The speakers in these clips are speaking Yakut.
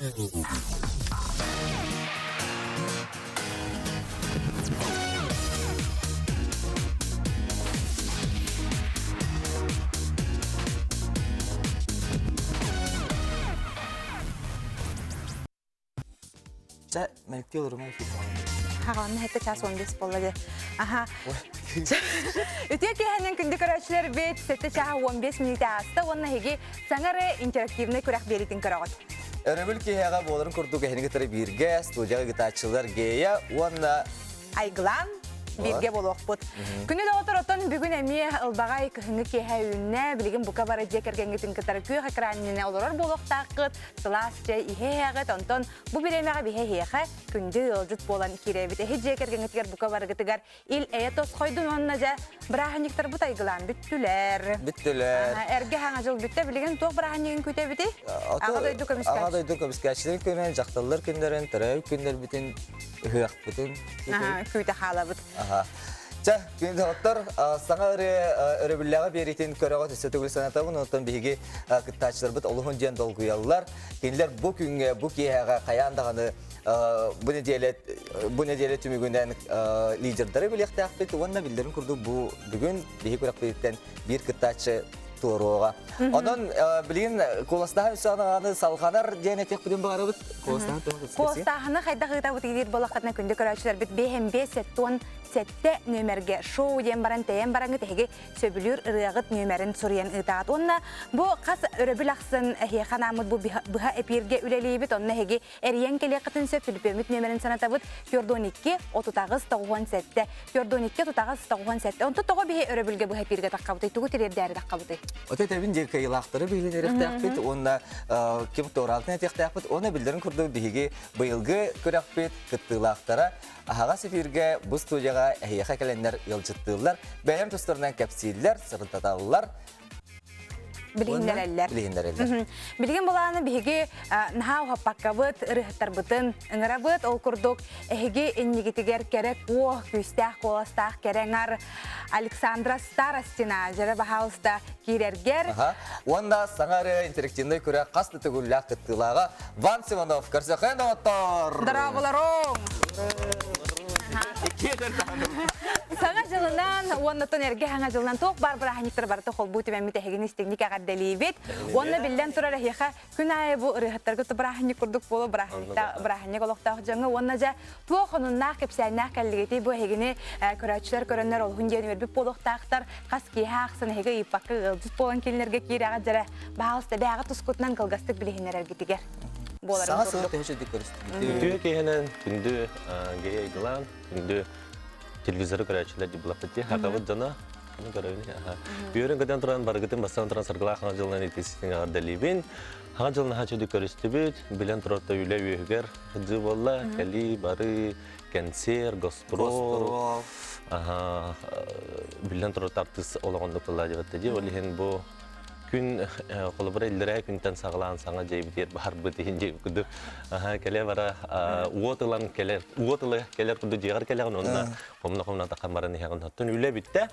Чэ, мэлти олорумай Хаҕанна хэтте час 15 болла де. Аха. Үтүө киэһэнэн күндү көрөөччүлэрбит, 7 чаа 15 мүнүүтэ ааста уонна эһиги саҥа интерактивнай күрэх биэритин көрөҕүт. Өрөбүл киэһэҕэ буоларын курдук эһини кытары бииргэ студияҕа ыытааччылар Гея уонна Айгылаан бииргэ буолуохпут. Күнү доҕотор отон бүгүн эмиэ ылбаҕай кыһыҥҥы киэһэ үүннэ. Билигин бука бары дьиэ кэргэҥҥитин кытары күөх экранинэн олорор буолуохтааххыт. Сылаас чэй иһэ-иһэҕит. Онтон бу бириэмэҕэ биһэ эһиэхэ күндү ыалдьыт буолан киирэбит. Эһи дьиэ кэргэҥҥитигэр бука барыгытыгар ил-эйэ тосхойдун уонна дьэ бырааһынньыктарбыт айгылаан бүттүлэр. Бүттүлэр. Эргэ хаҥа дьыл бүттэ. Билигин туох бырааһынньыгын күүтэбитий? Аҕа дойду көмүскээччи. Аҕа дойду көмүскээччилэрин күнүн, дьахталлар күннэрин, төрөөбүт күннэрбитин, ыһыахпытын күүтэ хаалабыт. Чэ, күн доҕоттор, саҥа ырыа өрөбүллээҕи биэриитин көрөҕүт өссө төгүл санатабын. Оттон биһиги кыттааччыларбыт олуһун диэн долгуйаллар. Кинилэр бу күҥҥэ, бу киэһэҕэ хайаан даҕаны бу нэдиэлэ бу нэдиэлэ түмүгүнэн лидердары билиэхтээхпит уонна биллэрин курдук бу бүгүн биһи күрэхпититтэн биир кыттааччы туоруоҕа. Онон билигин куоластааһын үс анаҕаны салҕанар диэн этиэхпитин баҕарабыт. Куоластааһын туһунан Куоластааһыны хайдах ыытабыт диир буоллаххытына күндү көрөөччүлэрбит 55 57 нүөмэргэ шоу диэн баран тэйэн бараҥҥыт эһиги сөбүлүүр ырыаҕыт нүөмэрин суруйан ыытаҕыт. Уонна бу хас өрөбүл ахсын эһиэхэ анааммыт бу быһа эпииргэ үлэлиибит. Онно эһиги эрийэн кэлиэххитин сөп түлүпүөммүт нүөмэрин санатабыт 42 38 97 42 38 97 Онто тоҕо биһи өрөбүлгэ быһа эпииргэ таххабытый тугу тириэрдээри таххабытый Отой тэбин диэн кыайыылаахтары билинэриэхтээхпит уонна ким туораабытын этиэхтээхпит уонна биллэрин курдук биһиги быйылгы күрэхпит кыттыылаахтара аһаҕас эфиргэ бу студияҕа эһиэхэ кэлэннэр ыалдьыттыыллар, бэйэм тустарынан кэпсииллэр, сырдаталлар. Билиһиннэрэллэр. Билиһиннэрэллэр. Билигин булааны биһиги наһаа уһаппаккабыт, ырыһыттарбытын ыҥырабыт. Ол курдук эһиги иннигитигэр кэрэ куо, күүстээх куоластаах кэрэ аҥар Александра Старостина дьэрэ баһаалыста киирэргэр. Уонна саҥа ырыа интерактивнай күрэх хас да төгүллээх кыттыылааҕа Ван Симонов көрсөхөн доҕоттор! Дорооболоруҥ! Саҥа дьылынан уонна эргэ саҥа дьылынан туох баар бырааһынньыктар барыта холбуу түмэммит эһигини истиҥник эҕэрдэлиибит. Уонна биллэн турар эһиэхэ күн аайы бу ырыаһыттарга бырааһынньык курдук буолу бырааһынньык олохтоох дьоҥҥо уонна дьэ туох онуннаах кэпсээннээх кэллигитий бу эһигини көрөөччүлэр көрөннөр олуһун диэн үөрбүт буолуохтаахтар хас киэһэ ахсын эһиги ыйыппакка ыалдьыт буолан кинилэргэ киирэҕит дьэрэ баһаалыста бээҕи тускутунан кылгастык билиһиннэрэргитигэр буоларын Саҥа сыл курдук төһө чэдик көрүстүгүт? Үтүө киэһэнэн күндү Гея Айгылаан, күндү телевизоры көрөөччүлэр дьыбылаппыт хатабыт дьоно Аны көрөбүн. Үөрэн көтөн туран барыгытын бастан туран саргылаах хаҥа дьылынан итиситин эҕэрдэлиибин. Хаҥа дьылын наһаа чөдүк көрүстүбүт. Билэн турарта үлэ үөһүгэр сылдьыы буолла. Кэлии, бары, кэнсиэр, гастрол. Аха, биллэн турар артыыс олоҕуннук тыллаа дьабатта дии. Ол иһин бу күн холобура иллэрээ күнтэн саҕалаан саҥа дьиэбитигэр баарбыт иһин дьиэбит курдук кэлэ бара уот ылан кэлэр уот ыла кэлэр курдук дьиэҕэр кэлэҕин уонна хомно-хомно атаххан баран иһэҕин оттон үлэ бүттэ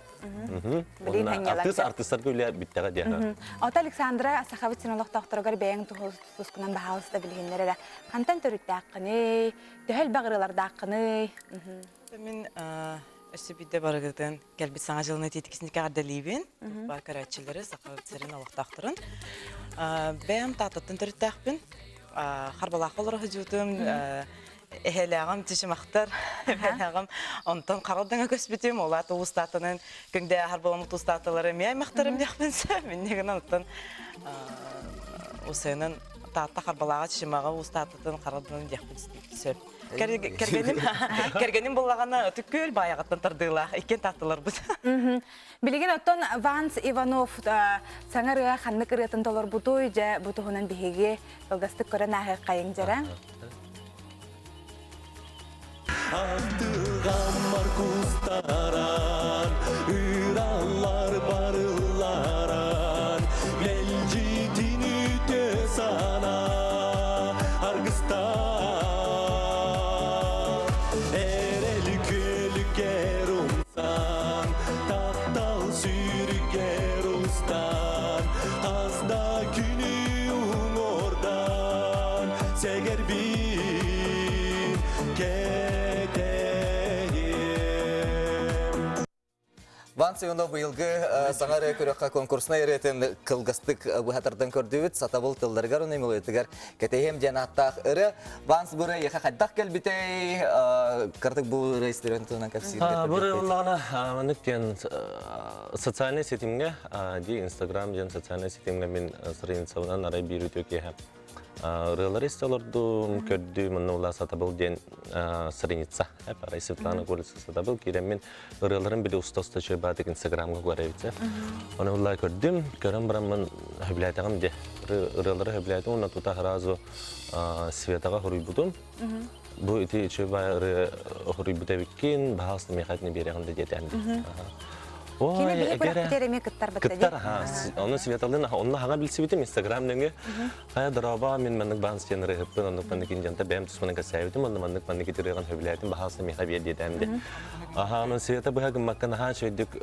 уонна артыыс артыыстарга үлэ бүттэҕэ диэхэ Ото Александра Сахабыт сирин олохтоохторугар бэйэҥ тускунан баһаалыста билиһиннэр эрэ хантан төрүттээххиний төһө элбэх ырыалардааххыный Мин өссө биирдэ барыгытын кэлбит Саҥа дьылын этиитикисин эҕэрдэлиибин. Бар көрөөччүлэри, Саха сирин олохтоохторун. Бэйэм Тааттаттан төрүттээхпин. Харбалаахха олоро сылдьыбытым. Эһэлээҕим Чычымахтар, эбэлээҕим онтон Харалдаҥа көспүтүм. Ол аата уустаатанын күндэ Харбаламмыт уустааталары эмиэ аймахтарым диэхпин сөп. Инньэ гынан оттон усайынан Таатта Харбалааҕа Чычымаҕа уустаататын Харалданын диэхпин сөп. Кэргэним кэргэним буллаҕына Түккүөл баайаҕыттан тардыылаах иккиэн таатталарбыт. Билигин оттон Ванс Иванов саҥа ырыа ханнык ырыатын толорбутуй дьэ бу туһунан биһиги кылгастык көрөн ааһыаххайыҥ дьэрэ. Аттыгаммар кустаран, ыраллар барылларан, мэлдьитин үтө санаа аргыстаах. Эрэл күөлүгэр умсан, таптал сүүрүгэр устан, хас да күнү уҥуордан, сэгэ. Ван Сионо быйылгы саҥа ырыа күрэххэ конкурснай ырыатын кылгастык быһатардан көрдүбүт. Сатабыл тылларыгар уонна мелодиятыгар кэтэһиэм диэн ааттаах ырыа. Ванс бу ырыа эйиэхэ хайдах кэлбитэй? Кыратык бу ырыа историяны туһунан кэпсиир. Бу ырыа ыллаҕына маннык диэн социальнай ситимҥэ дии Инстаграм диэн социальнай ситимҥэ мин страницабынан арай биир үтүө киэһэ Ырыалары истэ олордум, көрдүм, онно ула Сатабыл диэн страница. Арай Светлана Колесова Сатабыл киирэммин ырыаларын били уста-уста чөйбаатык Инстаграмга көрөбүтэ. Оны ула көрдүм, көрөн бараммын хөбүлээтэҕим де. Ырыалары хөбүлээтим, уонна тута сразу Светаҕа хоруйбутум. Бу ити үчүгэй ырыа хоруйбут эбиккин, баһаалыста миэхэ итини биэрэҕин да диэтээн дии. Кини биһи күрэхпитигэр эмиэ кыттар бытта Кыттар, аха. Ону Светалыын онно хаҥа билсибитим Инстаграм нөҥүө. Хайа дорообо, мин маннык баан сиэн ырыаһыппын, оннук маннык индианта бэйэм туспунан кэпсээбитим, онно маннык маннык ити ырыаҕын сөбүлээтим, баһаалыста миэхэ биэр диэтээн дии. Аха, онон Света быһа гыммакка наһаа үчүгэйдик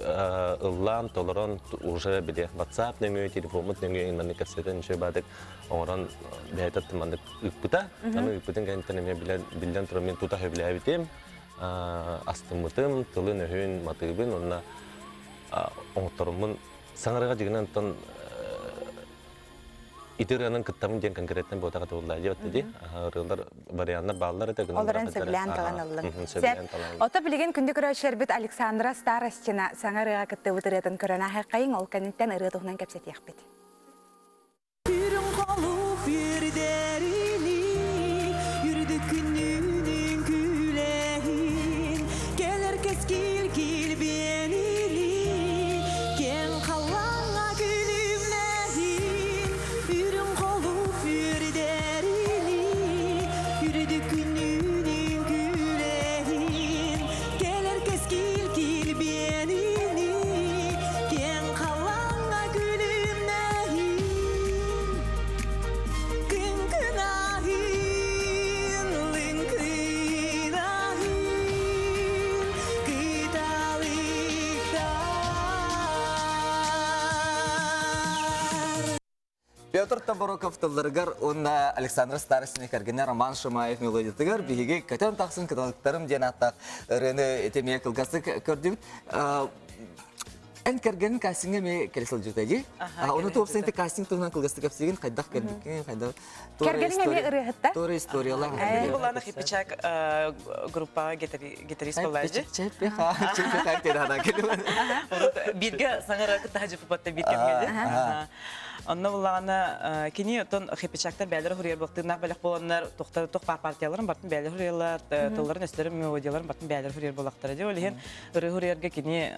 ыллаан, толорон, уже били WhatsApp нөҥүө, телефоммут нөҥүө маннык кэпсэтэн үчүгэй баадык оҥорон бэйэтэ маннык ыыппыта. Аны ыыппытын кэнниттэн эмиэ билэн, биллэн туран мин тута сөбүлээбитим, астыммытым, тылын-өһүн, матыыбын уонна оҥотторуммун саҥарыга дьигинэн оттон ити ырыанан кыттабын диэн конкретно буотаҕа тыллаа диэбэттэ дии. Ырыалар варианнар бааллар этэ гынан Ол эрэн сөбүлээн талан ыллыҥ. Сөп. Ото билигин күндү көрөөччүлэрбит Александра Старостина саҥа ырыаҕа кыттыбыт ырыатын көрөн ааһыаххайыҥ, ол кэнниттэн ырыа туһунан кэпсэтиэхпит. Үрүҥ холууп үөрдэрини, үрдүк күннүүнүн күлэһин, кэлэр кэскил килбиэнини, киэҥ халлааҥҥа күлүмнэһин. Үрүҥ холууп үөрдэрини, үрдүк күннүүнүн күлэһин, кэлэр кэскил килбиэнини, киэҥ халлааҥҥа күлүмнэһин. Кыҥкынаһын, лыҥкынаһын, кыталыктар. Петр Табороков тылларыгар уонна Александра Старостина кэргэнэ Роман Шамаев мелодиятыгар биһиги көтөн тахсын кыталыктарым диэн ааттаах ырыаны этэмиэ кылгастык көрдүбүт. Эн кэргэнин кастиҥҥа эмиэ кэлэ сылдьыбыта дии. Ону туопсан ити кастинг туһунан кылгастык кэпсиигин хайдах кэлбиккин, хайдах Кэргэниҥ эмиэ ырыаһытта? Туора историялаах. Кэргэним булаана Хиппичак группаҕа гитарист буолааччы. Бииргэ саҥара кытта хадьыппыппатта биир кэмҥэ. Онно буллаҕына кини оттон хиппичактар бээлэрэ хуруйар буолтыыннаах бэлэх буоланнар тохтор тох паар партияларын бартын бээлэр хуруйаллар тылларын өстөрүн мелодияларын бартын бээлэр хуруйар буоллахтара дии. Ол иһин ырыы хуруйарга кини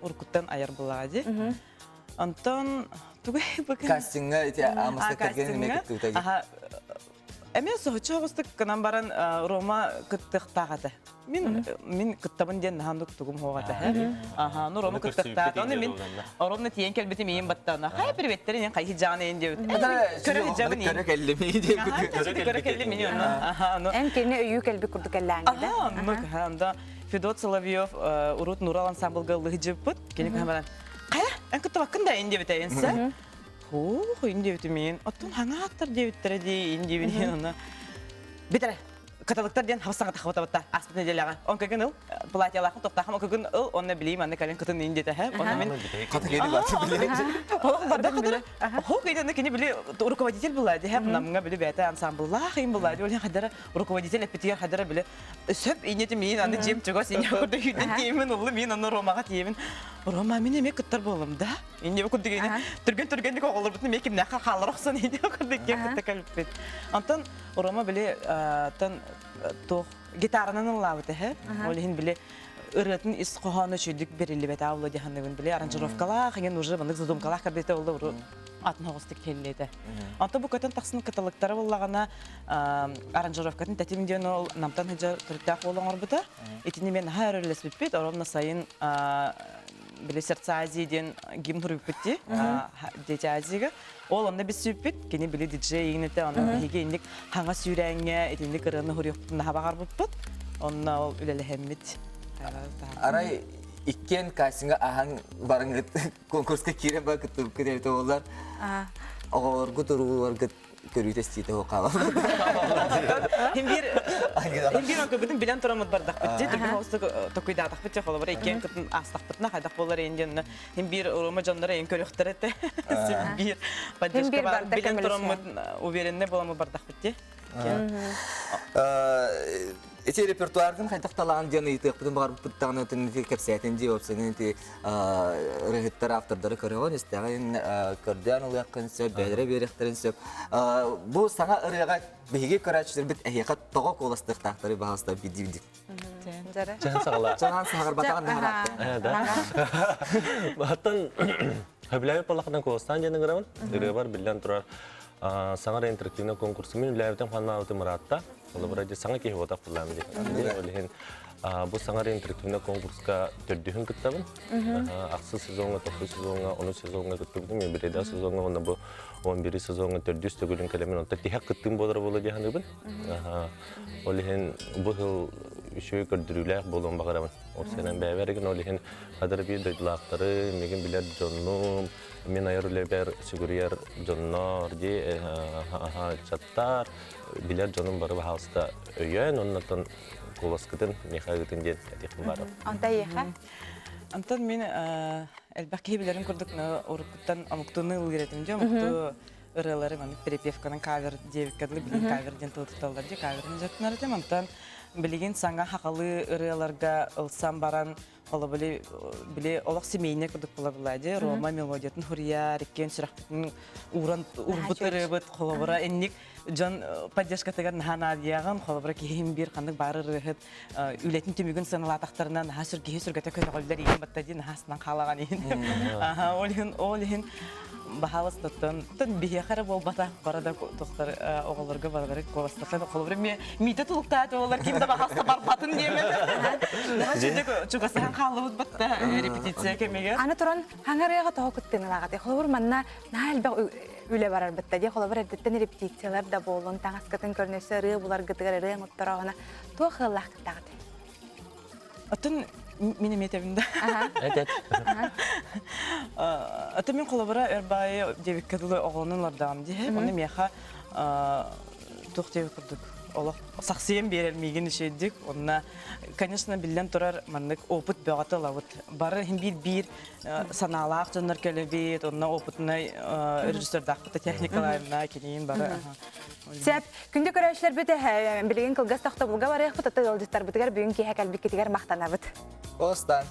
уруккуттан айар буоллаҕа дии. Онтон тугу Кастиҥҥа ити Амуста кэргэнин эмиэ кыттыбыта дии. Аха эмиэ соһуччу оҕустук гынан баран Рома кыттыахтаах этэ. Мин мин кыттабын диэн наһаа тугум суох этэ. Аха, ну Рома кыттыахтаах. Оны мин Ромна тиийэн кэлбитим ийэм баттаана. Хай приветтерин ен хайы жаан ен диэбит. Көрө жаан Көрө кэллим диэбит. Көрө кэллим мин онно. Аха, ну. Эн кини өйүү кэлбит курдук кэллээҥҥэ. Аха, оннук. Онда Федот Соловьев урут Нурал ансамблга ыллыһыдьыппыт. Кини көһөн баран Хайа, эн кыттыбаккын да ин диэбитэ инсэ. Хух, ин диэбитим мин. Оттон хаҥааттар диэбиттэрэ дии, ин диэбин онно. Битэрэ, каталыктар диэн хабыс саҥата хабытабытта ааспыт нэдиэлэҕэ. Он кыгын ыл, платьялаахын тохтаахым, кыгын ыл, онно билиим, анны кэлин кытын ин диэтэ. Онно мин Олох барда кытары. Хок ыйдан кини били руководитель была дии, намҥа били бэйэтэ ансамбллаах им была дии, ол хадара руководитель эппитигэр хадара били сөп инньэтим миин аны дьиэм чугас инньэ курдук үүнэн тиийэммин уллу миин аны Ромаҕа тиийэбин Рома мин эмиэ кыттар буоллум да инньэ курдук инньэ түргэн түргэнник оҕолорбутун эмиэ кимнээххэ хааллар охсон инньэ курдук киэн кытта кэлбиппит онтон Рома били тон туох гитаранан ыллаабыт эһэ ол иһин били ырыатын ис хоһооно үчүгдүк бэриллибэтэ буолла дьаһаныбын били аранжировкалаах иҥин уже маннык задумкалаах кэрдиитэ буолла атын оҕустук иһиллиэтэ. Онтон бу көтөн тахсан кыталыктара буллаҕына аранжировкатын тэтим диэн ол намтан сылдьар төрүттээх уол оҥорбута. Итини мен наһаа өрөлөспүппүт, оромно сайын били Сердце Азии диэн гимн суруйбуппут дии, Дети Азияга. Ол онно біз сүүппүт, кини били диджей иҥнэтэ, онно биһиги инник хаҥа сүүрээҥҥэ итинник ырыаны суруйуохпутун наһаа баҕарбыппыт. Онно ол үлэлэһэммит. Арай иккиэн кастинга аһан барыҥыт конкурска киирэн бар кыттыбыккыт эбитэ буоллар оҕолоргут урууларгыт. көрүүтэ-истиитэ суох хаалар. Хин биир хин биир оҥкойбутун билэн тураммыт бардахпыт дии. Түргэн соҕустук токуйдаатахпыт дии холобура иккиэн кытын аастахпытына хайдах буолар эйин диэн хин биир Рома дьонноро эйин көрүөхтэрэ этэ. Син биир поддержка бар билэн тураммыт уверенный буоламмыт бардахпыт дии. Ити репертуаргын хайдах талаан диэн ыйытыахпытын баҕарбыппыт даҕаны кэпсээтин дии уопсайынан ити ырыһыттар автордары көрөҕүн истэҕин көрдөөн ылыаххын сөп бэйэлэрэ биэриэхтэрин сөп бу саҥа ырыаҕа биһиги көрөөччүлэрбит эһиэхэ тоҕо куоластыахтаахтары баһаалыста биирдии Чаһан саҕалаа. Чаһан саҕарбатаҕын Да. Баттан хөбүлээбит балахынан куоластаан диэн ыҥырабын. Ырыабар биллэн турар саҥа интерактивный конкурсу мин үлээбитим ханнаабытым ыраатта. Холобура дии саҥа киһи буотах буллаам дии. Ол иһин бу саҥа интерактивный конкурска төрдүһүн кыттабын. Ахсыс сезоҥҥа, тохсус сезоҥҥа, онус сезоҥҥа кыттыбытым. Юбилейдаах сезоҥҥа уонна бу 11 сезоҥҥа төрдүс төгүлүн кэлэмин онтон тиһэх кыттыым буолара буолуо дии саныыбын. Ол иһин бу сыл үчүгэй көрдөрүүлээх буолуон баҕарабын. Уопсайынан бэйэбэр ол иһин хадыр биир дойдулаахтары, миигин билэр дьоннум, мин айар үлэбэр сүгүрүйэр дьоннор дии ыччаттар, билэр дьонум бары баһаалыста өйөөн, оннотон куоласкытын миэхэ ыытын диэн этиэхпин баарым. Онто эйиэхэ? Онтон мин элбэх киһи билэрин курдук уруккуттан омуктууну ыллыыр этим дии, омуктуу ырыалары маннык перепевканан кавер диэбиккэ дылы билигин кавер диэн тылы тутталлар дии каверын дьарыктанар этим онтон билигин саҥа хахалыы ырыаларга ылсан баран холобули били олох семейный курдук була дии Рома мелодиятын хуруйар иккиэн сүрэхпитин ууран уурбут ырыабыт холобура инник дьон поддержкатыгар наһаа наадыйаҕын холобура киһим биир ханнык баар ырыаһыт үлэтин түмүгүн сыаналаатахтарына наһаа сүр киһи сүргэтэ көтөҕүллэр иһин батта дии наһаасынан хаалаҕан иһин ол иһин ол иһин баһаалыстаттан тон биһиэхэ эрэ буолбатах бара да тохтор оҕолорго барылары куоластахан холобура миитэ тулуктаат оҕолор ким да баһаалыста барбатын диэмэн наһаа сүрдүк чугасаһан хааллыбыт батта репетиция кэмигэр аны туран хаҥарыаҕа тоҕо кыттыҥылааҕыт холобур манна наһаа элбэх үлэ барарбытта дии холобур эрдэттэн репетициялар да буоллун таҥаскытын көрүнөсө ырыа буларгытыгар ырыа оҥоттороҕуна Туох ыаллаах кыттаҕыт? Оттон мин эмиэ этэбин да. Эт эт. Оттон мин холобура өр баайы диэбиккэ дылы оҕолонун олордоҕум дии. Онно миэхэ туох диэбит курдук олох сахсыйан биэрэр миигин үчүгэйдик. Онно, конечно, биллэн турар маннык опыт бөҕөтө ылабыт. Бары иһин биир-биир санаалаах дьоннор кэлэбит, онно опытнай режиссердаахпыт Татьяна Николаевна, киниин бары. Сөп. Күндү көрөөччүлэрбит билигин кылгас тохтобулга барыахпыт, аты ыалдьыттарбытыгар бүгүн киэһэ кэлбиккитигэр махтанабыт. Остан.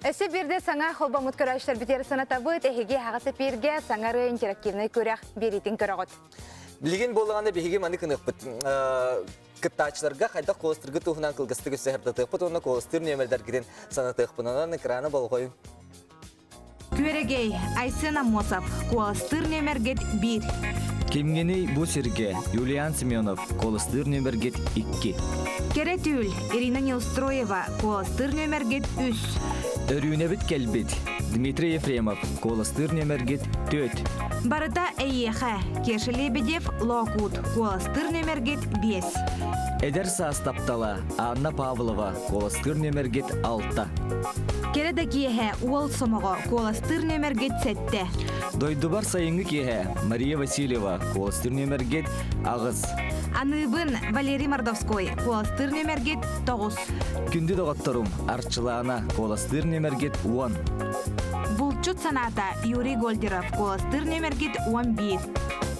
Өссө биирдэ саҥа холбоммут көрөөччүлэрбитигэр санатабыт, эһиги аһаҕас эпииргэ саҥа ырыа интерактивнай күрэх биэриитин көрөҕүт. Билигин буоллаҕына биһиги маны гыныахпыт. Кыттааччыларга хайдах куоластыыргыт туһунан кылгастык өссө сырдатыахпыт уонна куоластыыр нүөмэрдэргитин санатыахпын. Онон экраны болҕойуҥ. Күөрэгэй, Айсен Аммосов, куоластыыр нүөмэргит биир. Кимҥиний бу сиргэ Юлиан Семенов, куоластыыр нүөмэргит икки. Кэрэ түүл, Ирина Неустроева, куоластыыр нүөмэргит үс. Өрүүнэбит кэлбит, Дмитрий Ефремов, куоластыыр нүөмэргит түөрт. Барыта эйиэхэ, Кеша Лебедев, Лоокуут, куоластыыр нүөмэргит биэс. Эдэр саас таптала, Анна Павлова, куоластыыр нүөмэргит алта. Кэрэ да киэһэ, уол сомоҕо, куоластыыр нүөмэргит сэттэ. Дойдубар сайыҥҥы киэһэ, Мария Васильева, куоластыыр нүөмэргит аҕыс. Аныыбын, Валерий Мордовской, куоластыыр нүөмэргит тоҕус. Күндү доҕотторум, Арчылаана, куоластыыр нүөмэргит уон. Булчут санаата, Юрий Гольдеров, куоластыыр нүөмэргит 11.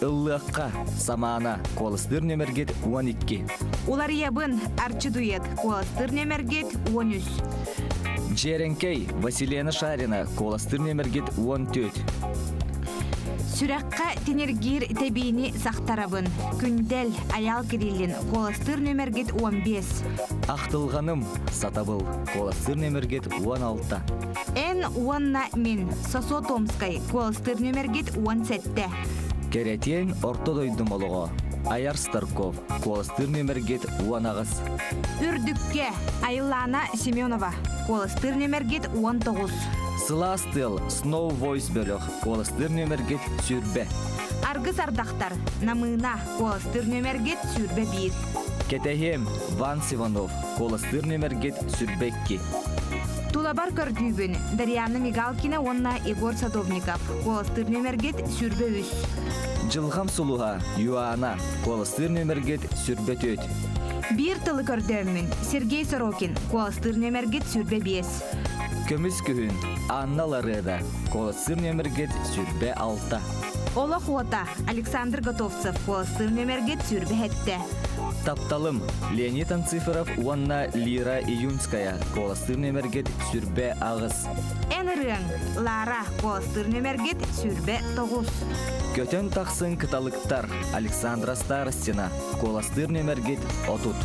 Ыллыахха, Самаана, куоластыыр нүөмэргит 12. Уларыйабын, Арчы Дует, куоластыыр нүөмэргит 13. Дьиэрэҥкэй, Василена Шарина, куоластыыр нүөмэргит 14. Сүрэххэ тиниргиир тэбиини сахтарабын. Күндэл, Айаал Кириллин, куоластыыр нүөмэргит 15. Ахтылҕаным, Сатабыл, куоластыыр нүөмэргит 16. Эн уонна мин, Сосо Томскай, куоластыыр нүөмэргит 17. Кэрэтиэҥ орто дойдум олоҕо, Айар Старков, куоластыыр нүөмэргит 18. Үрдүккэ, Айыллаана Семенова, куоластыыр нүөмэргит 19. Сылаас тыал, Snow Voice бөлөх, куоластыыр нүөмэргит 20. Аргыс ардахтар, Намыына, куоластыыр нүөмэргит 21. Кэтэһиэм, Ван Иванов, куоластыыр нүөмэргит 22. Тулабар көрдүүбүн Дарьяна Мигалкина уонна Егор Садовников. Куоластыыр нүөмэргит 23. Дьылҕам сулуһа Юана, куоластыыр нүөмэргит 24. Биир тылы көрдөөммүн Сергей Сорокин, куоластыыр нүөмэргит 25. Көмүс күһүн Анна Ларыада, куоластыыр нүөмэргит 26. Олох уота Александр Готовцев, куоластыыр нүөмэргит 27. Тапталым Леонид Анциферов уонна Лира Июнская, куоластыыр нүөмэргит 28. Эн ырыаҥ Лара, куоластыыр нүөмэргит 29. Көтөн тахсын кыталыктар Александра Старостина, куоластыыр нүөмэргит 30.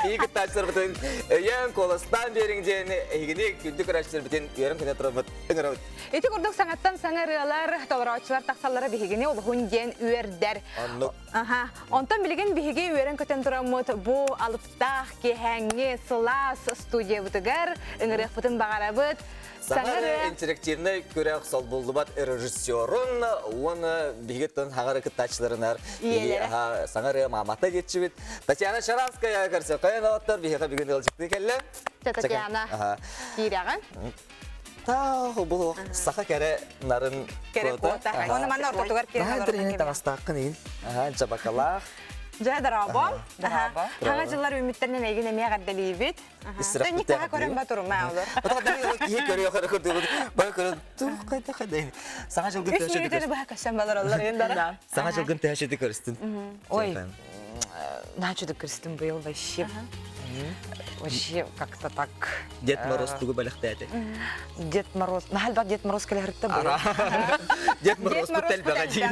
Кии кыттааччыларбытын өйөөн, куоластаан биэриҥ диэн эһигини күндү көрөөччүлэрбитин үөрэн көтө турабыт ыҥырабыт. Ити курдук саҥаттан саҥа ырыалар, толорооччулар тахсаллара биһигини олуһун диэн үөрдэр. Оннук. Аха. Онтон билигин биһиги үөрэн көтөн тураммыт бу алыптаах киэһээҥҥи сылаас студиябытыгар ыҥырыахпытын баҕарабыт. Саҥа интерактивнай күрэх солбуллубат режиссерун уонна биһиги хаҥары кыттааччыларынар саҥа ырыа маамата диэччибит Татьяна Шаранская көрсө хайан оттор биһиэхэ бүгүн ыалдьыттыы кэллэ. Татьяна киирэҕин. Таа бу саха кэрэ нарын кэрэ куота. Оны манна ортотугар киирэн олорор. Таҥастааххын иин. Аха, чабакалаах. Дьэ, дорообо. Хаҥа дьыллар үүмүттэринэн эйигин эмиэ эҕэрдэлиибит. Никаха көрөн батурма олор. Киһи көрүө көрө көрдүбүт. Бары көрөн туох хайда хайда. Саҥа жылгын Үс мүнүүтэни быһа көссөн балар олар. Саҥа жылгын төһөшөтү көрүстүн. Ой, начали көрүстүм быйыл вообще. Вообще как-то так. Дед Мороз тугу бэлэхтээтэ? Дед Мороз. Нахальбак Дед Мороз кэлэһэртэ быйыл. Дед Мороз бу тэлбэҕэ дии.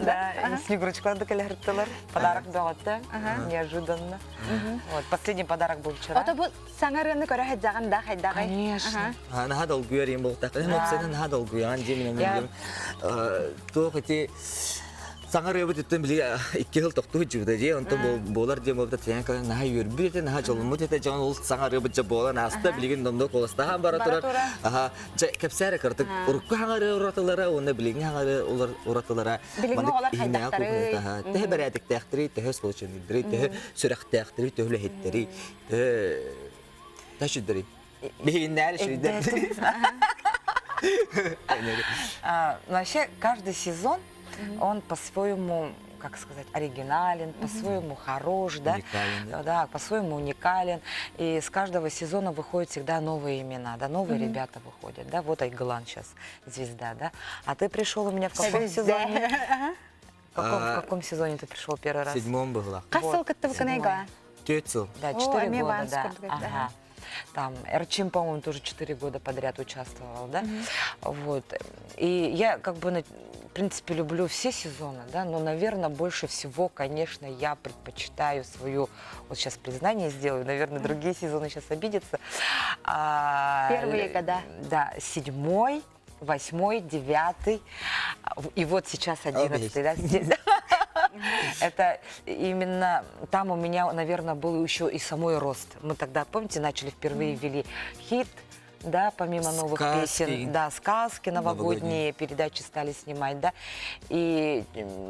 Да, Снегурочкалар да кэлэһэртэлэр. Подарок бөҕөтө. Неожиданно. Вот, последний подарок был вчера. Ото бу саҥа ырыаны көрө сылдьаҕын да хайдаҕый? Конечно. Наһаа долгуйар им буолтах. Эн опсанан наһаа долгуйаҕын дии мин онно туох ити саҥа ырыабыт үттэн били икки сыл тохтуу сылдьыбыта дии онтон буолар диэн буолбута тиһэн кэлэн наһаа үөрбүт этэ наһаа дьолломмут этэ дьон ол саҥа ырыабыт дьэ буолан ааста билигин онно куоластаһан бара турар аха дьэ кэпсээ кыртык урукку саҥа ырыа уратылара уонна билиҥҥи саҥа ырыа уратылара Билиҥҥи оҕолор хайдахтарый? Төһө бэрээдэктээхтэрий, төһө случайныйдарый, төһө сүрэхтээхтэрий, төһө үлэһиттэрий, төһө төһө Биһигиннээр үчүгүйдэр. Вообще, каждый сезон, он по-своему, как сказать, оригинален, по-своему хорош, да? Уникален, да? по-своему уникален. И с каждого сезона выходят всегда новые имена, да, новые ребята выходят, да? Вот Айгылан сейчас звезда, да? А ты пришел у меня в каком сезоне? В каком, в каком сезоне ты пришел первый раз? В седьмом была. Хас сыл кыттыбыккын айга? Төрт сыл. Да, четыре года, да. Ага. Там Эрчим, по-моему, тоже четыре года подряд участвовал, да? Вот. И я как бы, в принципе, люблю все сезоны, да, но, наверное, больше всего, конечно, я предпочитаю свою, вот сейчас признание сделаю, наверное, другие сезоны сейчас обидятся. А, Первые года. Да, седьмой, восьмой, девятый, и вот сейчас одиннадцатый, да, здесь. Это именно там у меня, наверное, был еще и самой рост. Мы тогда, помните, начали впервые ввели хит, да, помимо новых Сказки. песен, да, сказки новогодние, Новогодние. передачи стали снимать, да. И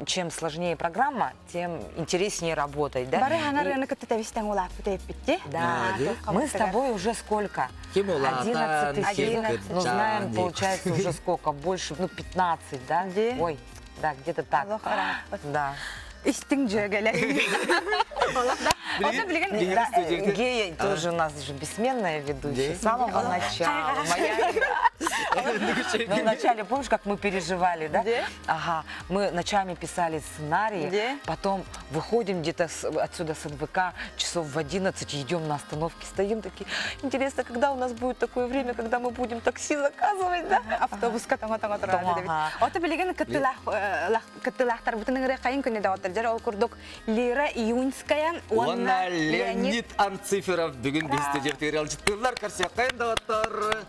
чем сложнее программа, тем интереснее работать, да. Бары саҥа И- ырыаны кытта тэбистэн улааппыт эппитти. Да. Мы с тобой уже сколько? Ким улаатан, 11 ким сезон. Ну, знаем, кырдьан, получается, уже сколько? Больше, ну, 15, да? Де. Ой, да, где-то так. Олох ырааппыт. Да. Истиҥ дьүөгэлэр. Олох да. Ото билигин Да, Гея тоже у нас же бессменная ведущая. С самого начала. Моя Ну, вначале, помнишь, как мы переживали, да? Где? Ага, мы ночами писали сценарии, Где? потом выходим где-то отсюда с НВК часов в 11, идем на остановке, стоим такие, интересно, когда у нас будет такое время, когда мы будем такси заказывать, да? автобуска тоҥо тоҥо турар Тоҥо, аха. Ото билигин кыттыылаахтарбытын ыҥырыаххайын күнү да дьэр ол курдук Лира Июньская Уонна Леонид Анциферов бүгүн биһиги студия ыалдьыттыыллар көрсүөххэйин доҕоттор.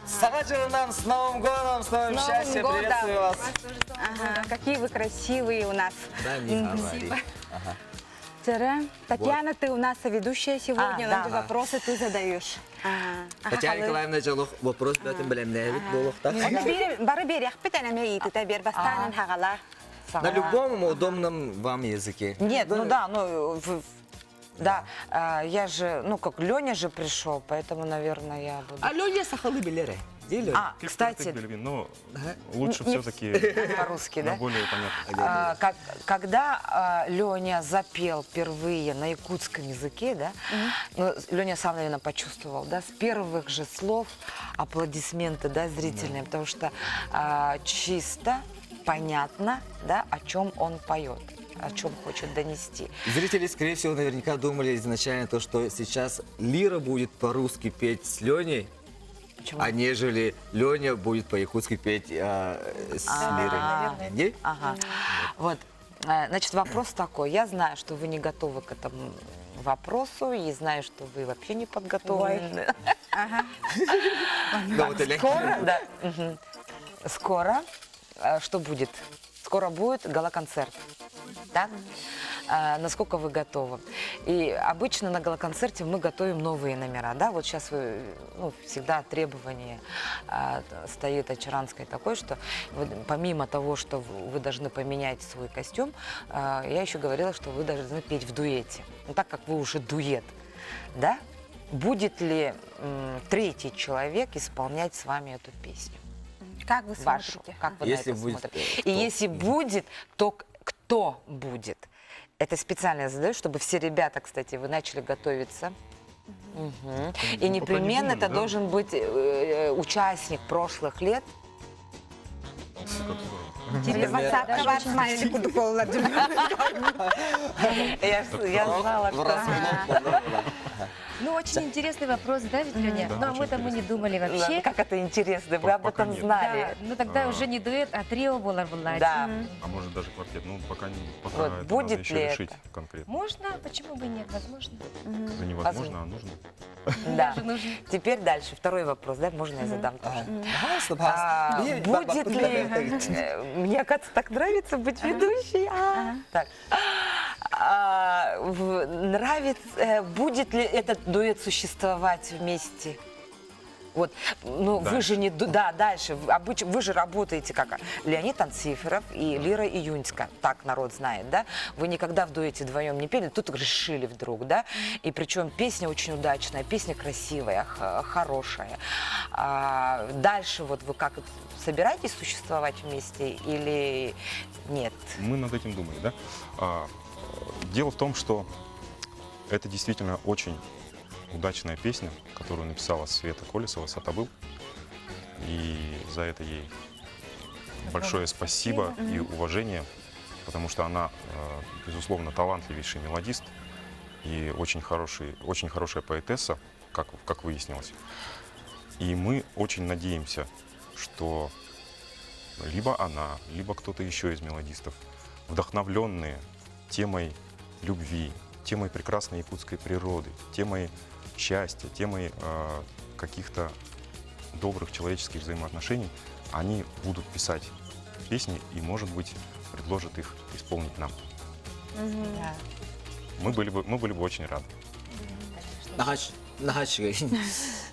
Саҥа дьылынан с Новым годом, с новым С Новым счастьем, годом! приветствую вас. Ага, какие вы красивые у нас. Да, не говори. Ага. Тара, Татьяна, ты у нас ведущая сегодня, А, но да. вопросы ты задаешь. Татьяна Николаевна дьолох вопрос бөтөн бэлэмнээбит буолуохтаах. Бары биэриэхпит энэме иититэ биэр бастаанын хаҕала. На любом удобном вам языке. Нет, ну да, ну да, я же, ну как Леня же пришел, поэтому, наверное, я буду. А Леня сахалы билере. А, кстати, но лучше все-таки по-русски, да? более понятно. А, как, когда а, Леня запел впервые на якутском языке, да, ну, Леня сам, наверное, почувствовал, да, с первых же слов аплодисменты, да, зрительные, потому что а, чисто, понятно, да, о чем он поет о чем хочет донести. Зрители, скорее всего, наверняка думали изначально то, что сейчас Лира будет по-русски петь с Леней, Почему? А нежели Леня будет по-якутски петь э, с Лирой. Не? Ага. Вот. Э, значит, вопрос такой. Я знаю, что вы не готовы к этому вопросу, и знаю, что вы вообще не подготовлены. Ага. Скоро, да. Скоро э, что будет? Скоро будет гала-концерт. Да? А, насколько вы готовы. И обычно на гала-концерте мы готовим новые номера. Да? Вот сейчас вы, ну, всегда требование а, стоит от Чаранской такое, что вы, помимо того, что вы должны поменять свой костюм, а, я еще говорила, что вы должны петь в дуэте. Ну, так как вы уже дуэт, да? Будет ли м, третий человек исполнять с вами эту песню? Как вы Вашу, смотрите? как вы Если на это будет, смотрите? кто? И если будет, то кто будет? Это специально я задаю, чтобы все ребята, кстати, вы начали готовиться. Угу. И Ну, пока не непременно думали, это да? должен быть э, участник прошлых лет. Ватсапка бар смайли курдук болалар. Я, я знала, что... Ну, очень интересный вопрос, да, ведь, Леня? Да, Но очень мы там и не думали вообще. Как это интересно, вы об Пока этом нет. знали. Да, ну тогда уже не дуэт, а трио было была. Да. А может даже квартет. Ну, пока, не, пока Вот, это будет надо еще ли решить это? конкретно. Можно, почему бы нет, возможно. Это невозможно, а нужно. Да. Даже нужно. Теперь дальше. Второй вопрос, да? Можно я задам тоже? А, А, будет ли... э, Мне, оказывается, так нравится быть ведущей. А, Так. А, в- Нравится... э, Будет ли этот дуэт существовать вместе? Вот, ну, вы Дальше. же не... ду- Да, дальше. Вы обыч- Вы же работаете как Леонид Анциферов и Лира Июньска. Так народ знает, да? Вы никогда в дуэте вдвоем не пели, тут решили вдруг, да? И причем песня очень удачная, песня красивая, х- хорошая. А дальше вот вы как собираетесь существовать вместе или нет? Мы над этим думали, да? А, э, дело в том, что это действительно очень удачная песня, которую написала Света Колесова, Сатабыл. И за это ей большое спасибо и уважение, потому что она, э, безусловно, талантливейший мелодист и очень, хороший, очень хорошая поэтесса, как, как выяснилось. И мы очень надеемся, что либо она, либо кто-то еще из мелодистов, вдохновленные темой любви, темой прекрасной якутской природы, темой счастья, темой э, каких-то добрых человеческих взаимоотношений, они будут писать песни и, может быть, предложат их исполнить нам. Да. Мы были бы, мы были бы очень рады.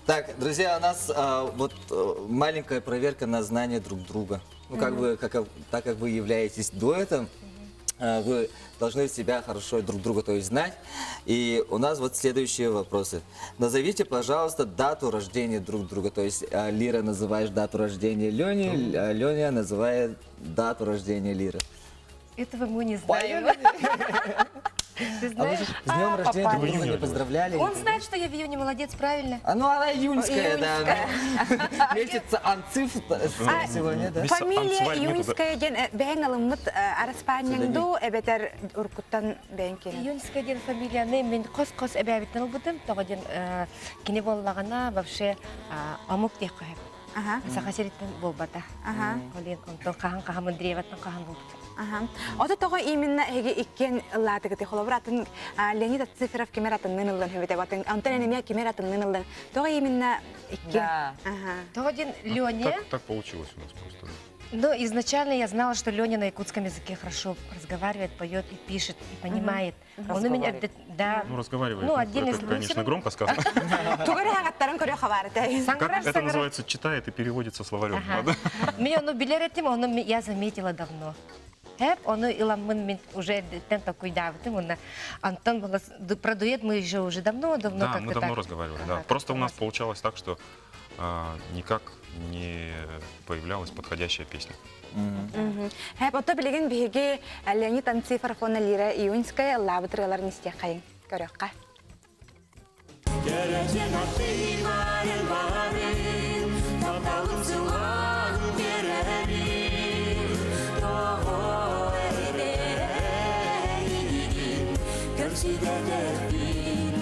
Так, друзья, у нас а, вот э, маленькая проверка на знание друг друга. Ну, как бы, как, так как вы являетесь дуэтом, э, вы должны себя хорошо друг друга, то есть знать. И у нас вот следующие вопросы. Назовите, пожалуйста, дату рождения друг друга. То есть э, Лира называешь дату рождения Лени, а Леня называет дату рождения Лиры. Этого мы не знаем. Ты А вы знаешь? же с днем рождения попали. друг друга не поздравляли? Он знает, что я в июне молодец, правильно? А ну она июньская, да. ну. Месяц анциф А, сегодня, да? Месяц Фамилия Анцваль нету, да. Июньская диэн бэйэҥ ылыммыт араспаанньаҥ эбэтэр уруккуттан бэйэҥ киирэн. Июньская диэн фамилияны мин хос-хос эбээбиттэн ылбытым, тоҕо диэн кини буоллаҕына вообще омук диэххэ сөп. Аха. Саха сириттэн буолбата. Аха. Олен онтон хаһан хаһан Андрееваттан хаһан булбутум. Аха. Ото тоҕо именно эһиги иккиэн ыллаатыгыт холобур атын Леонид Анциферов кимэр атыннын ыллан хөбүтэ батын онтон эмиэ кимэр атыннын ыллан тоҕо именно иккиэн. Да. Аха. Тоҕо диэн Леня Так, так получилось у нас просто. Но изначально я знала, что Леня на якутском языке хорошо разговаривает, поет и пишет, и понимает. Он у меня, да. Ну, разговаривает. Ну, отдельный Это, конечно, громко сказано. Тугары хагаттарын көрө хабарыта. Как это называется? Читает и переводится словарем. Меня, ну, билер этим, он я заметила давно. Хеп, ону ыламмын мин уже тен такой давытым, он Антон было про дуэт мы же уже давно, давно Да, мы давно разговаривали, да. Просто у нас получалось так, что никак не появлялась подходящая песня. Хэп, ото билигин биһиги Леонид Анциферов уонна Лира Июньская ыллаабыт ырыаларын истиэххэйиҥ. Көрүөххэ. Кэрэтин аттыгарын баарын, тапталым сылаан биэрэрин, тоҕо эрэйигин көрсүбэтэхпин,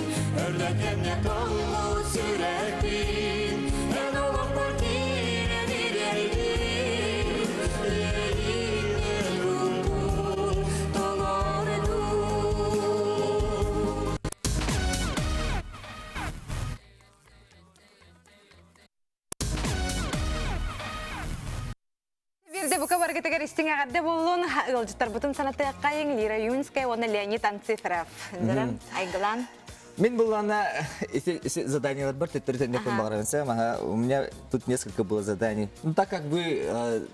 өрдөтөҥҥө тоҥмут сүрэхпин, эн олохпор киирэн ириэрдин, иэйиҥ куппун толордун. Биирдэ бука баргытыгар истиҥ эҕэрдэ буоллун. Ыалдьыттарбытын санатыаххайыҥ Лира Юнская уонна Леонид Анциферов. Дөрөм, Айгылан. Мин буллана эти заданиялар бар төттөрү төннөккөн баҕарабын ага у меня тут несколько было заданий. Ну так как вы э,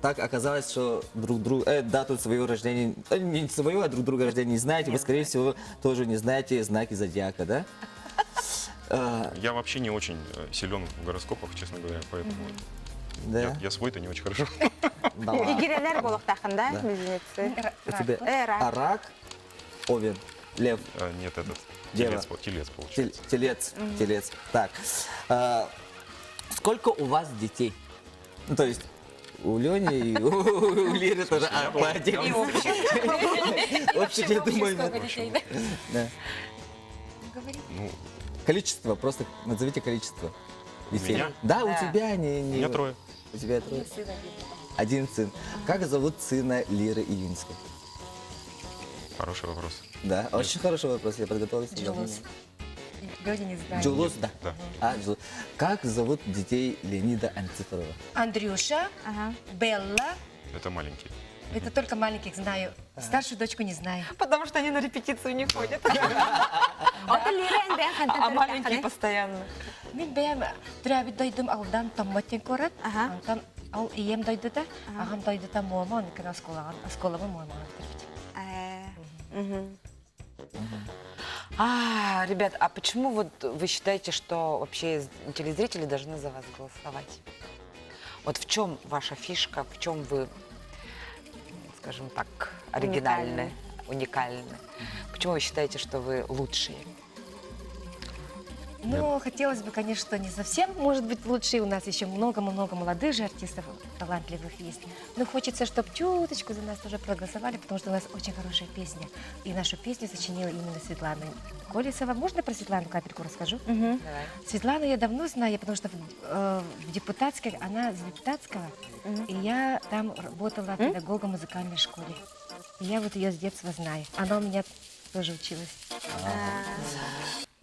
так оказалось, что друг друга, э, дату своего рождения, э, не своего, а друг друга рождения не знаете, вы, скорее всего, тоже не знаете знаки зодиака, да? Э, я вообще не очень э, силен в гороскопах, честно говоря, поэтому да. я, я свой-то не очень хорошо. Игирелер болохтахын, да, близнецы? У тебя а рак, овен, лев. Нет, этот, телец, телец получается. Телец, телец. Так, сколько у вас детей? Ну, то есть у Лени и у Лиры тоже а, по отдельности. Вообще, я думаю, да. Ну, количество, просто назовите количество детей. У меня? Да, у тебя не, не. У меня трое. У тебя трое. Один сын. Как зовут сына Лиры Июньской? Хороший вопрос. Да, Нет. очень хороший вопрос. Я подготовился. Джулус. Леня не знает. Джулус, да. да. А, Джулус. Как зовут детей Леонида Анциферова? Андрюша, ага. Белла. Это маленькие. Это только маленьких знаю. Старшую дочку не знаю. Потому что они на репетицию не ходят. А маленькие постоянно. Мин бэйэм төрөөбүт дойдум Алдан Томмот диэн куорат. Онтон ол ийэм дойдута, аҕам дойдута Муома, оннукка оскуолаҕа оскуолабын Муомаҕа бүтэрбитим. А, ребят, а почему вот вы считаете, что вообще телезрители должны за вас голосовать? Вот в чем ваша фишка, в чем вы, скажем так, оригинальны, уникальны? Почему вы считаете, что вы лучшие? Ну, хотелось бы, конечно, не совсем, может быть, лучшие. У нас еще много-много молодых же артистов талантливых есть. Но хочется, чтобы чуточку за нас тоже проголосовали, потому что у нас очень хорошая песня. И нашу песню сочинила именно Светлана Колесова. Можно про Светлану капельку расскажу? Угу. Светлану я давно знаю, потому что в, э, в депутатской, она из депутатского, угу. и я там работала педагогом в музыкальной школе. И я вот ее с детства знаю. Она у меня тоже училась.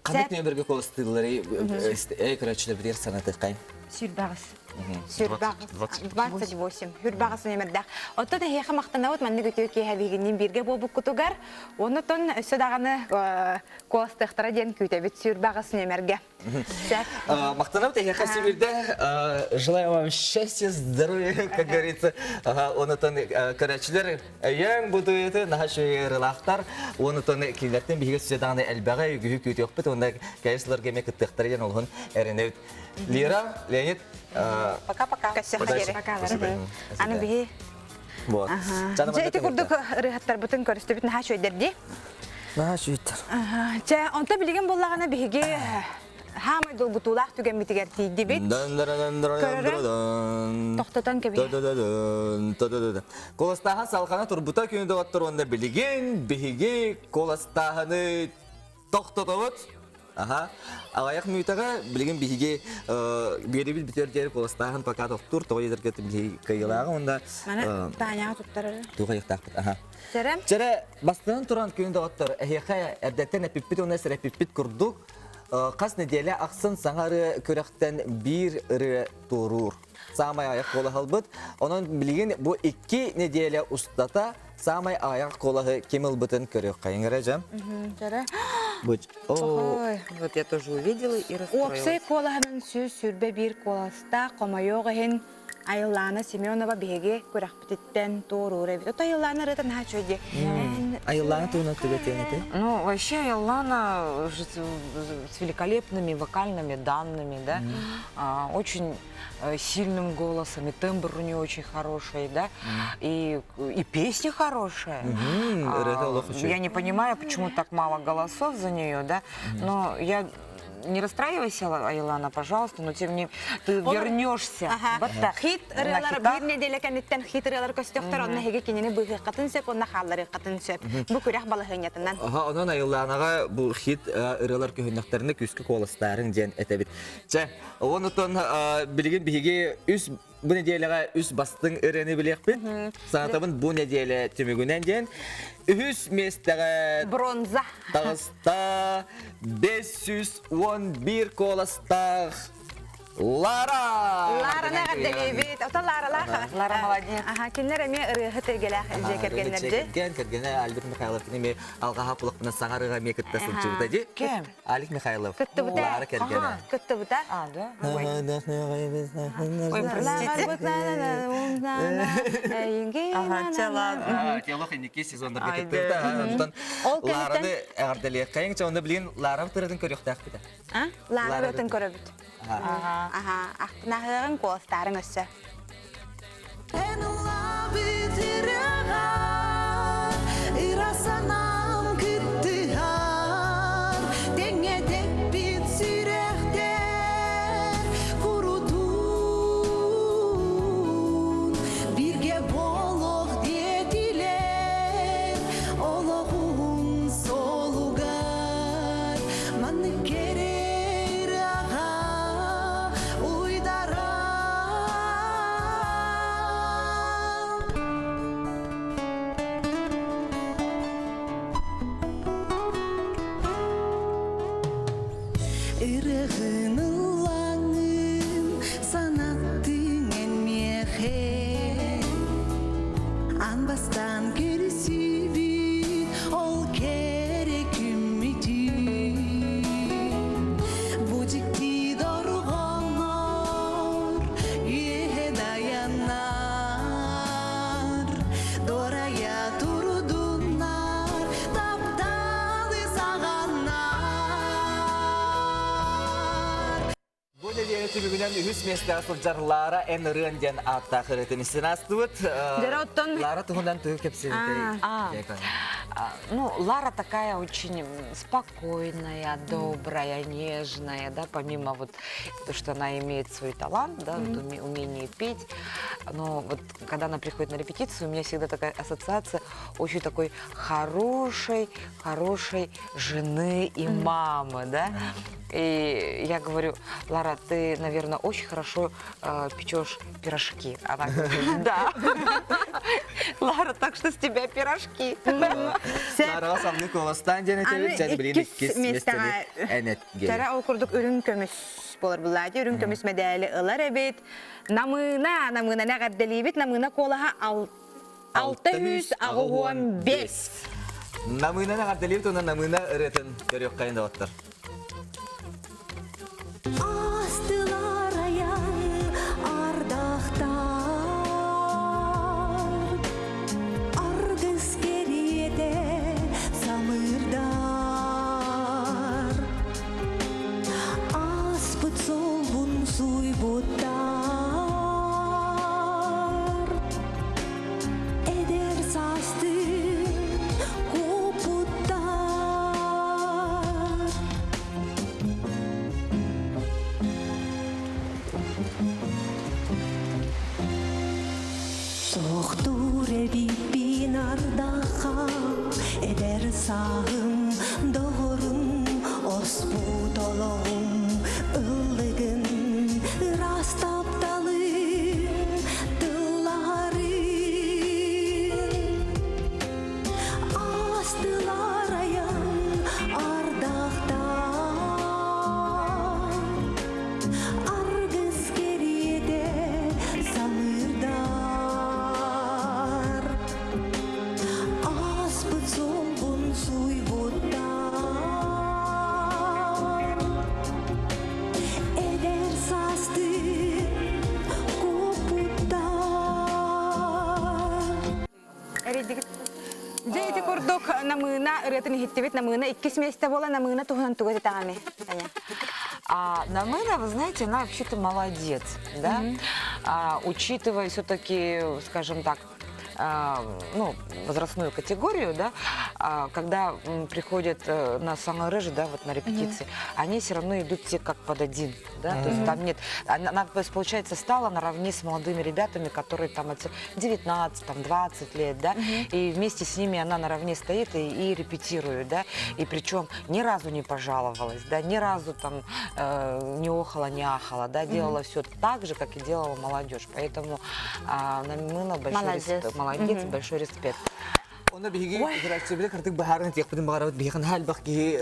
Ханнык нөмерге куоластыыллары эй көрөөччүлэр битигэр санатыаххайын. Сүрбэҕис. Сүрбэҕис. 28. Хүрбэҕис нөмердээх. Оттон эһиэхэ махтанабыт маннык үтүө киэһэ биһигинниин бииргэ буолбуккутугар. Оннотон өссө даҕаны куоластыахтара диэн күүтэбит сүрбэҕис нөмергэ. Махтанабыт эһиэхэ сибирде. Желаю вам счастья, здоровья, как говорится. Онотон көрөөччүлэр Өйөөн бу дуэты наһаа үчүгэй ырыалаахтар. Уонутан кинилэртэн биһиги өссө даҕаны элбэҕи үгүһү күүтүөхпүт уонна кэлэр сылларга эмиэ кыттыахтара диэн олуһун эрэнэбит. Лира, Леонид, Пока-пока. Аны биһи Вот. Дьэ ити курдук ырыаһыттарбытын көрүстүбүт наһаа үчүгэйдэр дии. Наһаа үчүгэйдэр. Чэ, онто билигин буоллаҕына биһиги хаамай долгутуулаах түгэммитигэр тиийдибит. Көрөрө тохтотон кэбиһэ. Куоластааһын салҕана турбута күнү доҕоттор уонна билигин биһиги куоластааһыны тохтотобут. Аха. Аҕыйах мүнүүтэҕэ билигин биһиги биэрибит бүтэр диэри куоластааһын пока тохтуур, тоҕо диэтэргэ биһиги кыайыылааҕа уонна Маны Таняҕа туттарар. Туох айыктаахпыт. Аха. Чэрэ. Чэрэ бастан туран күн доҕоттор эһиэхэ эрдэттэн эппиппит уонна сэрэппиппит курдук. Хас нэдиэлэ ахсын саҥа ырыа күрэхтэн биир ырыа туоруур. Саамай аҕыйах куолаһы ылбыт. Онон билигин бу икки нэдиэлэ устата саамай аҕыйах куолаһы ким ылбытын көрүөххэйиҥ эрэ дьэ. Вот я тоже увидела и расстроилась. Уопсай куолаһынан 121 куоластаах хомойуох иһин Айыллаана Семенова биһиги күрэхпититтэн туоруур эбит. Ото Айыллаана ырыата наһаа үчүгэй дии. Айыллаана туһунан тугу этиэҥ этэй? Ну, вообще Айыллаана с великолепными вокальными данными, да, очень сильным голосом, и тембр у нее очень хороший, да, и, и песня хорошая. Я не понимаю, почему так мало голосов за нее, да, но я не расстраивайся, Айлана, пожалуйста, но тем не ты вернешься. Ага. Хит ырыалар биир неделя кэнниттэн хит ырыалар көстөхтөр, онно эһиги кинини быыһыаххытын сөп, онно хаалларыаххытын сөп. Бу күрэх балаһыанньатынан. Аха, онон Айыллаанаҕа бу хит ырыалар көһүннэхтэринэ күүскэ куоластаарыҥ диэн этэбит. Чэ, онутон билигин биһиги үс бу нэдиэлэҕэ үс бастыҥ ырыаны билиэхпит. Санатабын бу нэдиэлэ түмүгүнэн диэн үһүс миэстэҕэ бронза таҕыста 511 куоластаах Лара! Лараны эҕэрдэлиибит. Ото Ларалаах. Лара молодец. Аха, кинилэр эмиэ ырыаһыт эйгэлээх дьиэ кэргэннэрди. Кэргэн, кэргэнэ Альберт Михайлов кини эмиэ алҕаһа кулакпына саҥарыга эмиэ кытта сылдьыбыта дии. Ким? Алик Михайлов. Кыттыбыта. Лара кэргэнэ. Кыттыбыта. А, да? Ой. Ой, простите. Ага, чэ, ладно. Теолог инники сезоннарга кыттыбыта. Онтон Лараны эҕэрдэлиэххэйиҥ. Чэ, онно билигин Лара ырытын көрүөхтээхпит. А? Лара ырытын көрөбүт. Аха, ахтынаһыаҕыҥ куоластаарыҥ өссө. Эн ыллаабыт ырыаҕа ыра санаам кыттыһар, тэҥҥэ тэппит сүрэхтэр курутуун бииргэ буолуох диэтилэр олоҕун суолугар маннык кэрэ ырыаҕа уйдаран. Ырыгын ыллаҥын санаттыҥ эн миэхэ Аан бастаан көрсүбүт ол кэрэ күммүтүн Бу дьикти дорҕооннор үөһэ дайаннар Дуорайа турдуннар тапталы саҕаннар Бу нэдиэлэ түмүгүнэн үһүс миэстэҕэ сылдьар Лара Эн ырыан диэн ааттаах ырыатын истэн аастыбыт. Дьэ, оттон Лара туһунан тугу кэпсиэтэй? Ну, Лара такая очень спокойная, добрая, нежная, да, помимо вот то, что она имеет свой талант, да, вот умение петь, но вот когда она приходит на репетицию, у меня всегда такая ассоциация очень такой хорошей, хорошей жены и мамы, да. И я говорю, Лара, ты, наверное, очень хорошо печешь пирожки. Она говорит, да. Лара, так что с тебя пирожки. Лараҕа салгыы куоластаан диэн этэбит, дьэ билигин иккис миэстэни энэтге. Чара ол курдук үрүҥ көмүс буолар буллаати, үрүҥ көмүс мэдээли ылар эбит. Намыына, намыынаны эҕэрдэлиибит, намыына куолаһа 685. Намыынаны эҕэрдэлиибит уонна намыына ырыатын көрүөххэйин доҕоттор. Астылар аян ардахтар Аргыс кэриэтэ самыырдар Ааспыт суолбун суйбуттар Эдэр саастыын куоппуттар Суохтуур эбиппин ардаха эдэр сааһым доҕорум оспут олоҕум ыллыгын ыраас тапталын тылларын Астылар айан ардахтар. Намыына ырыатын иһиттибит. Намыына иккис миэстэ буола. Намыына туһунан тугу этитэҕиний? Таня. А Намына, вы знаете, она вообще-то молодец, да? А, учитывая все-таки, скажем так, а, ну, возрастную категорию, да, а, когда приходят э, на Саңа да, вот на репетиции, они все равно идут все как под один, да, то есть там нет, она, она, то есть, получается, стала наравне с молодыми ребятами, которые там от 19, там 20 лет, да, и вместе с ними она наравне стоит и, и репетирует, да, и причем ни разу не пожаловалась, да, ни разу там э, не охала, не ахала, да, делала все так же, как и делала молодежь, поэтому а, Намына большой Молодец. респект, молодец, большой респект. Оны биһиги көрөөччүбүт кырдык баһарын тиэхпитин баҕарабыт биһиэхэ наһаа элбэх киһи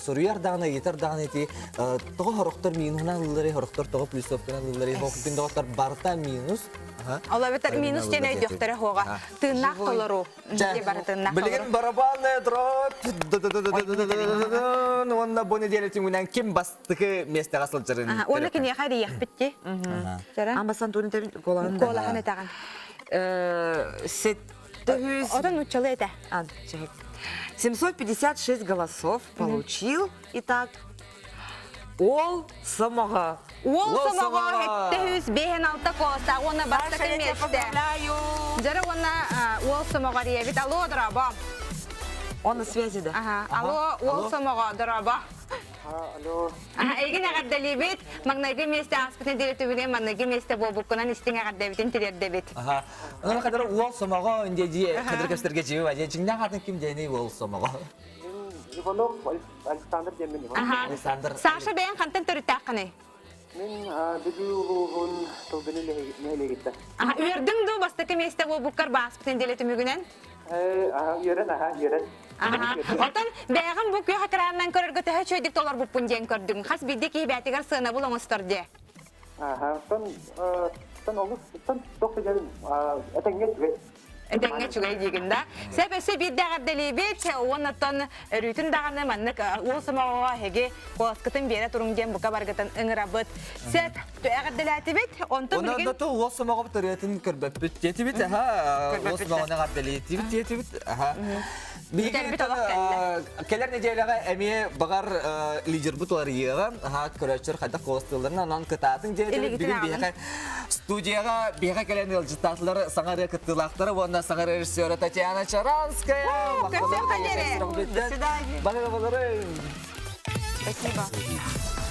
суруйар даҕаны ыйытар даҕаны ити тоҕо сорохтор минуһунан ыллары сорохтор тоҕо плюсовканан ыллары күн доҕоттор барыта минус Ол эбэтэр минус диэн өйдүөхтэрэ суоҕа. Тыыннаах толоруу. Барытыннаах Билигин барабанная дробь уонна бу неделя түмүгүнэн ким бастакы миэстэҕэ сылдьарын Уонна киниэхэ эрийиэхпит дии. Амбасан Куолаһын Куолаһын этэҕин. Отон нууччалыы этэ. 756 голосов получил. Итак, Ол сомоҕо. Уол сомоҕо 756 куоластаах уонна бастакы миэстэ. Дьара уонна уол сомоҕо эрийэбит. Алло, дорообо. Он на связи, да? Ага. Алло, уол сомоҕо, дорообо. Алло. Эйигин эҕэрдэлиибит. Маҥнайгы миэстэ ааспыт нэдиэлэ түмүгүнэн манныгы миэстэ буолбуккунан истиҥ эҕэрдэбитин тириэрдэбит. Аха. Онон хадыр уол сомоҕо инде дии хадыр кэпсэтэргэ дьиэ ба дии дьиҥнээх атын ким диэний уол сомоҕо. Иванов Александр диэммин Иванов. Александр. Саша бэйэҥ хантан төрүттээххиний? Мин Бүлүү улууһун Тылгыны нэһилиэгиттэн. Аха, үөрдүҥ дуу бастакы миэстэ буолбуккар бааспыт нэдиэлэ түмүгүнэн? Үөрэн, аха, үөрэн. Аха. Отон бэйэҕин бу күөх экранынан көрөргө төһө үчүгэйдик толорбуппун диэн көрдүҥ. Хас биирдии киһи бэйэтигэр сыанабыл оҥостор диэ. Аха, оттон оттон олус оттон туох да диэн этэҥҥэ үчүгэй. Этэҥҥэ үчүгэй диигин да. Сөп өссө биирдэ эҕэрдэлиибит уоннаттан өрүүтүн даҕаны маннык уол сомоҕоҕо эһиги куоласкытын биэрэ туруҥ диэн бука баргытын ыҥырабыт. Сөп эҕэрдэлээтибит. Онтон билигин... Онон уол сомоҕобут ырыатын көрбөппүт диэтибит. Аха, уол сомоҕону эҕэрдэлиэтибит диэтибит. Аха. Бүтэрбит олох кэллэ. Кэлэр нэдиэлэҕэ эмиэ баҕар лидербут уларыйыаҕа. Аха, көрөөччүлэр хайдах куоластыылларын онон кытаатыҥ диэтибит. Бүгүн биһиэхэ студияҕа биһиэхэ кэлэн ыалдьыттаатылар саҥа ырыа кыттыылаахтара уонна саҥа режиссера Татьяна Чаранская. До свидания. Спасибо. Спасибо.